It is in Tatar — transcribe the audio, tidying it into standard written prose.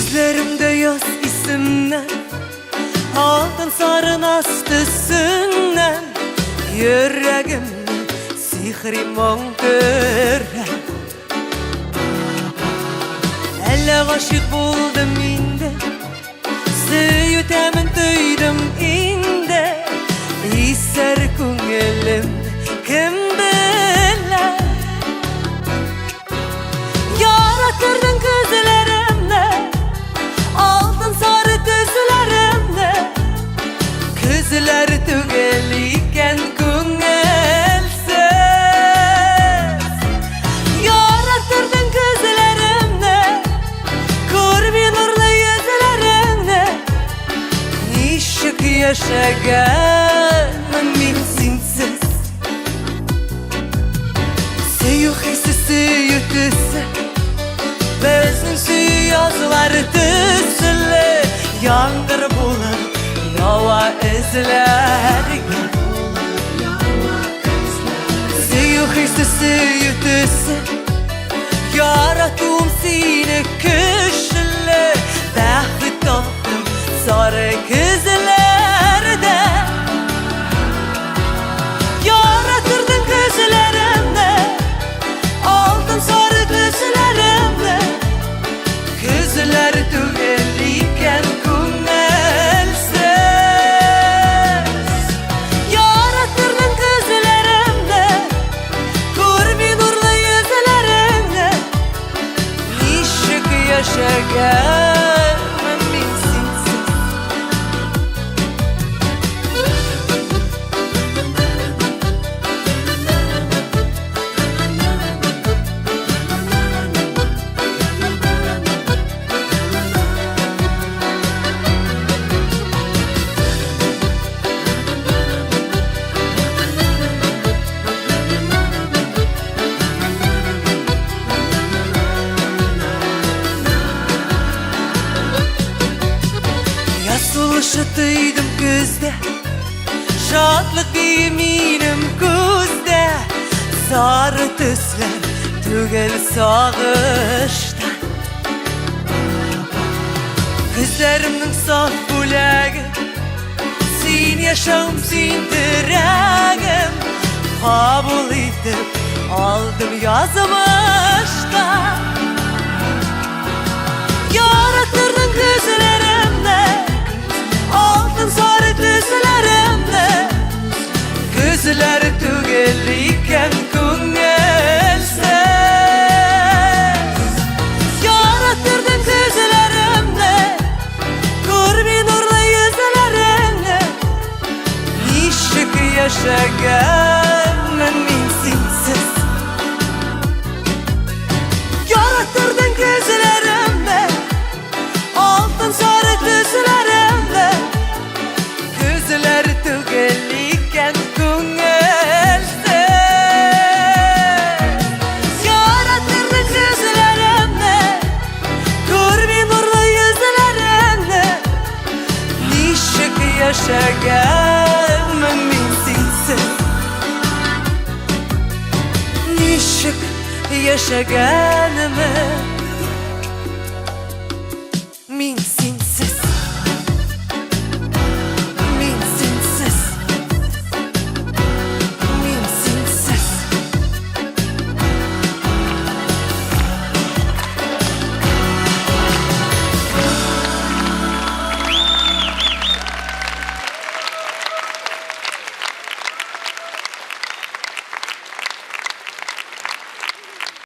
Күзләремдә яз исемнән, алтын сары наз төсеннән, йөрәгемне сихри моң төрә. Әллә гашыйк булдым инде, сөю тәмен тойдым инде, исәр күңелем кем белә? Яратырдың күзләремне, алтын сары төсләремне. Күзләр түгел икән күңелсез. Яратырдың күзләремне, күрми нурлы йөзләреңне. Ничек яшәгәнмен мин синсез? Сөю хисе, сөю төсе, безнең сөю язлары төсле, яңгыр булып ява эзләргә. Сөю хисе, сөю төсе, яратуым сине көчле, бәхет таптым сары көзләрдә. Яратырдың көзләремне, алтын сары төсләремне. Көзләр түгел икән күңелсез. Яратырдың көзләремне, күрми нурлы йөзләреңне. Ничек яшәгәнмен мин синсез? Яз сулышы тойдым көздә, шатлык бии минем күздә. Сары төсләр түгел сагышта. Күзләремнең саф бүләге, син яшәүем, син терәгем. Кабул итеп алдым язмышта. Яратырдың күзләремне, алтын сары төсләремне. Күзләр түгел икән күңелсез. Яратырдың күзләремне, күрми нурлы йөзләреңне. Ничек яшәгәнмен мин синсез? Яраттырдың күзләремне, алтын сары төсләремне. Күзләр түгел икән күңелсез. Яраттырдың күзләремне, күрми нурлы йөзләреңне. Ничек яшәгәнмен мин синсез? Ничек яшәгәнмен?